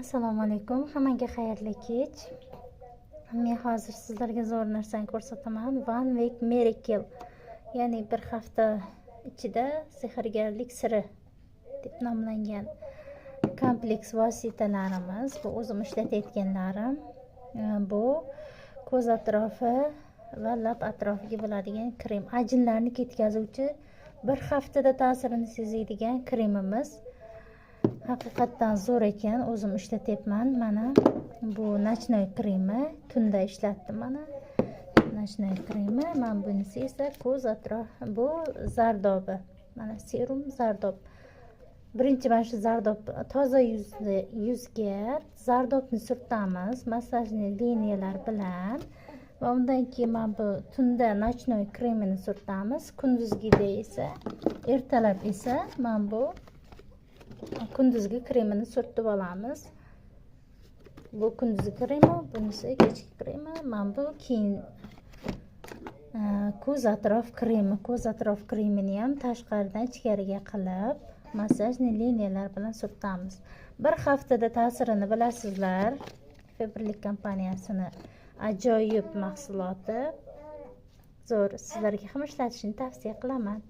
Assalomu alaykum, hammaga xayrli kech. Men hozir sizlarga zo'r narsani ko'rsataman. One Week Miracle, ya'ni bir hafta ichida sehrgarlik siri deb nomlangan kompleks vositalarimiz. Bu o'zim ishlatayotganlarim. Bu ko'z atrofi va lab atrofiga bo'ladigan krem, ajinlarni ketkazuvchi, bir haftada ta'sirini sezadigan kremimiz. Haqiqatdan zo'r ekan, o'zim ishlatyapman. Mana bu ночной kremi, tunda ishlatdim. Mana ночной kremi. Mana bunisi esa ko'z atrof, bu zardobi. Mana serum, zardob. Birinchi mana shu zardob, toza yuzni, yuzga zardobni surtamiz массажный liniyalar bilan va undan keyin mana bu tunda ночной kremini surtamiz. Kunduzgida esa, ertalab esa mana bu kunduzgi kremini surtib olamiz. Bu kunduzgi kremi, bunisi kechki kremi. Mana bu keyin ko'z atrof kremi. Ko'z atrof kremini ham tashqaridan ichkariga qilib, массажный liniyalar bilan surtamiz. Bir haftada ta'sirini bilasizlar. Faberlic kompaniyasini ajoyib mahsuloti, zo'r. Sizlarga ham ishlatishni tavsiya qilaman.